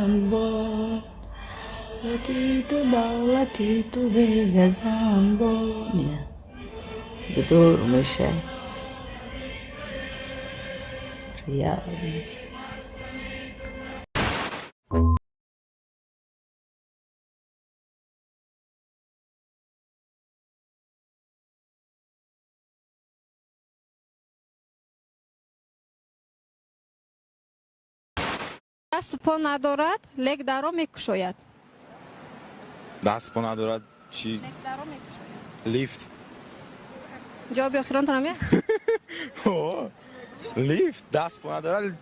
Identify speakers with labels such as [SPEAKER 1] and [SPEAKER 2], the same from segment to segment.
[SPEAKER 1] Баланд бод, давлати ту, давлати ту бегазанд бод. Бедор меша реальность.
[SPEAKER 2] Дасту по надорад, лек даро мекушояд.
[SPEAKER 3] Даст по надорад, чӣ?
[SPEAKER 2] Лек даро мекушояд.
[SPEAKER 3] Лифт.
[SPEAKER 2] Ҷавоби охиронтон ҳамя?
[SPEAKER 3] Лифт, даст по надорад,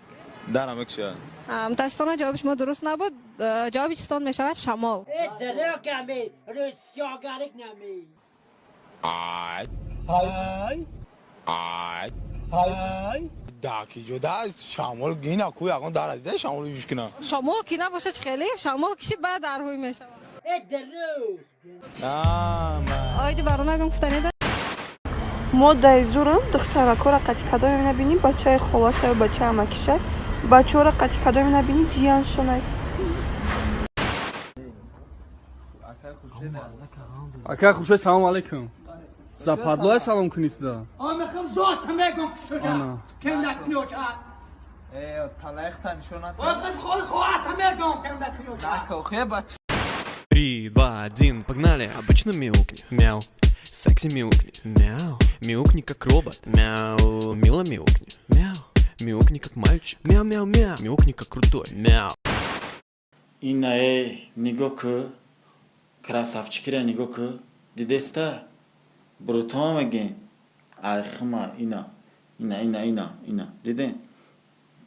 [SPEAKER 3] дара мекушояд.
[SPEAKER 2] Мутаассифона, ҷавоби шумо дуруст набуд. Ҷавоби чистон мешавад шамол.
[SPEAKER 3] Ай ай ай, даки ҷода шамол ина ку, ягон дара дида шамол юш кина?
[SPEAKER 2] Шамол ки набошад, хеле шамол киши, баъд дарҳӯй мешавад. Оиди барнома ягон гуфтане доред?
[SPEAKER 4] Мо дай зурам духтаракора қати кадоме набинӣ, бачаи холашаю бачаи амакишай, бачаҳоро қати кадоме набинӣ, ҷияншонай.
[SPEAKER 5] Ака Хуршед, салом алейкум. Западлоя салом кунӣ туда.
[SPEAKER 6] Мехам зот мегум кушода. Кем накунёча.
[SPEAKER 7] Э, талайхта нишонат.
[SPEAKER 6] Боз хой хоҳат мегум кем накунёча.
[SPEAKER 7] Накохе бач.
[SPEAKER 8] Три, два, один, погнали. Обычно мяукни, мяу. Секси мяукни, мяу. Мяукни как робот, мяу. Мило мяукни, мяу. Мяукни как мальчик, мяу, мяу, мяу. Мяукни как крутой, мяу.
[SPEAKER 9] Инае нигоҳ ку, красавчикира нигоҳ ку, дидеста, брутон мегин айхма. Ина, ина, ина, ина, ина, диден,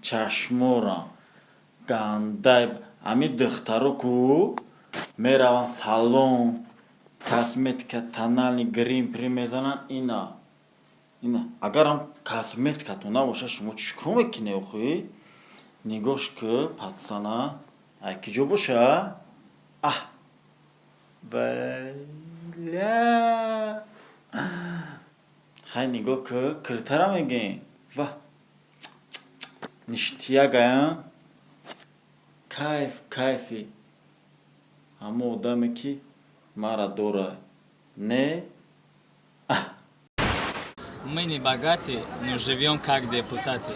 [SPEAKER 9] чашмора гандай. Ами духтаро ку мераванд салон, косметика, тональный, грим при мезананд. Ина, ина, агарам косметикатон набошад, шумо чӣ кор мекунед охи? Нигоҳш ку, пацана, ай киҷо боша? Аҳ, баля, ҳай, нигоҳ ку, киртара мегӯем. Ва ништиягаян, кайф, кайфи ҳамо одаме ки мара дора не.
[SPEAKER 10] Мы не богаты, но живем как депутаты.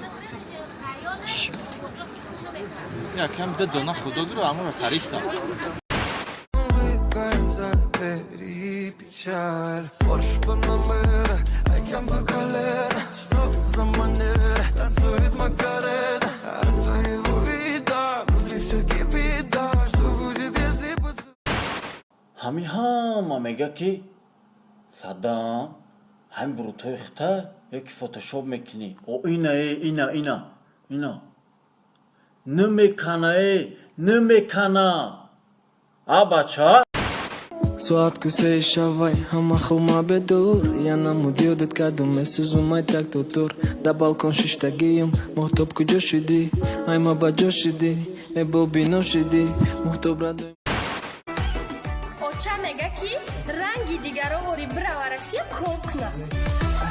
[SPEAKER 7] Якам ду дона худо гиру, аморо тариф кар.
[SPEAKER 11] Забери печаль. Порш Панамера, океан по колено. Что за манера? Танцует Макарена. От твоего вида внутри все кипит, да. Что будет, если поцелуй?
[SPEAKER 9] Ҳамин ҳама мега ки Садам ҳамин брутои хита ёки фотошоп мекунӣ. О, ина, э, ина, ина, ина, намекана, э, намекана, а бача.
[SPEAKER 11] Соат кусеи шавай, ҳама хума бедор. Я намуд ёдат кардум, месӯзумай так дотор. Да балкон шиштагиюм, моҳтоб куҷо шудӣ? Ай ма ба ҷо шудӣ, э бобино шудӣ, моҳтоб радой.
[SPEAKER 12] Оча мега ки ранги дигаро ори бирава Россия кор куна.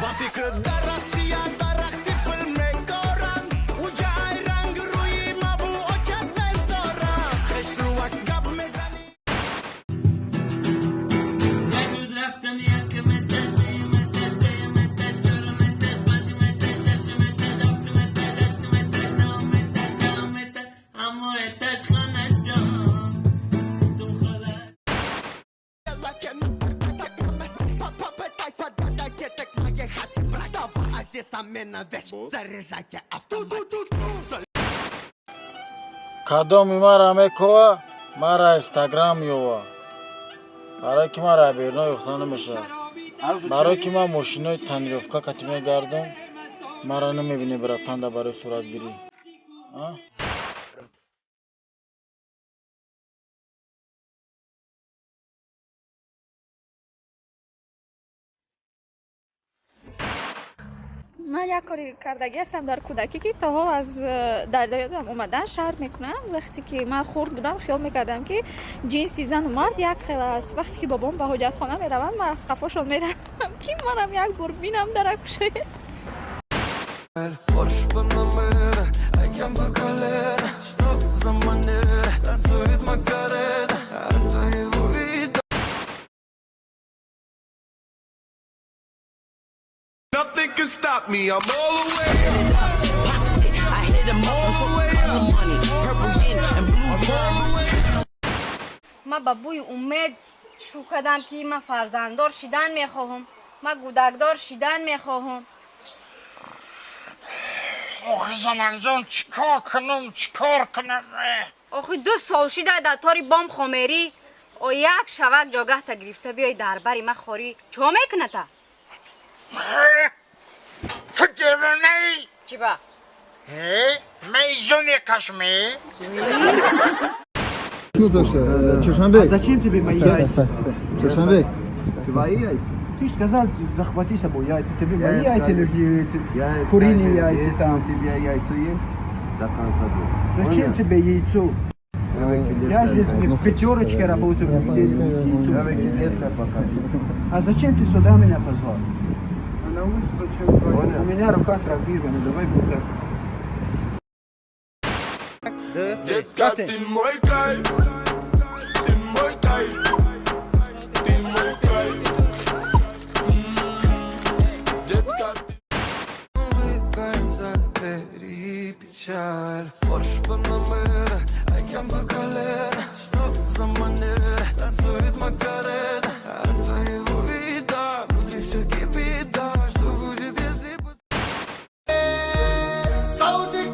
[SPEAKER 13] Ба фикр, дар Россия дарахти пул мекоранд, уҷа ай ранг рӯи мабу очат мезоранд, хешрувак гап мезанӣ.
[SPEAKER 10] Як рӯз рафтам якм этаж, дуюм этаж, сеюм этаж, чорум этаж, панҷум этаж, шашум этаж, ҳафтум этаж, ҳаштум этаж, нӯҳум этаж, даҳум этаж, аммо этаж хонашон. Гуфтум хола.
[SPEAKER 13] Попытайся догнать к моей хате, брат. Заряжайте автомат.
[SPEAKER 9] Кадоми мара мекова, мара Инстаграм ёва, барое ки мара берно ёфта намешавад, барое ки ман мошинои тонировка кати мегардам, мара намебинӣ, братан, да барои суратгирӣ. А?
[SPEAKER 14] Ман як кори кардагӣ ҳастам дар кӯдакӣ, ки то ҳол аз дар ёдам омадан шарм мекунам. Вақте ки ман хурд будам, хиёл мекардам, ки ҷинси зану мард як хел аст. Вақте ки бобом ба ҳоҷатхона мераванд, ман аз қафошон меравам, ки манам як бор бинам, даракушояд.
[SPEAKER 11] Порш Панамера, океан по колено. Что за манера? Танцует Макарена от твоего вида.
[SPEAKER 13] Nothing can stop me, I'm all the way up.
[SPEAKER 15] I hit 'em all the way up. Money, purple yin and blue.
[SPEAKER 13] I'm all the way up.
[SPEAKER 12] Ман ба бӯи умед шӯ кардам, ки ман фарзанддор шидан мехоҳам, ман гӯдакдор шидан мехоҳам.
[SPEAKER 6] Охи, занакҷон, чикор кунам, чикор кунам?
[SPEAKER 12] Охи, 2 сол шида дар тори бом хомерӣ. О, як шавак ҷогаҳта гирифта биёй, дар бари ман хорӣ чо мекуната?
[SPEAKER 6] Ту девонаи?
[SPEAKER 12] Чӣ ба?
[SPEAKER 6] Ман изо мекашме.
[SPEAKER 9] Ну то что, Чоршанбек.
[SPEAKER 16] А зачем тебе мои яйца?
[SPEAKER 9] Чоршанбек.
[SPEAKER 16] Твои яйца? Ты же сказал, захвати с собой яйца. Тебе мои яйца нужны, куриные яйца там.
[SPEAKER 17] У тебя яйца есть? До конца года.
[SPEAKER 16] Зачем тебе яйцо? Я же в пятерочке работаю, где яйцо? А зачем ты сюда меня позвал? А на улицу зачем звать? У меня рука травмирована, давай вот так.
[SPEAKER 13] Детка, ты мой кайф, ты мой кайф, ты мой кайф. Детка, ты.
[SPEAKER 11] Улыбается, бери печаль. Порш Панамера, океан по колено. Что за манера? Танцует Макарена от твоего вида внутри все кипит, да. Что будет, если
[SPEAKER 13] Саудик.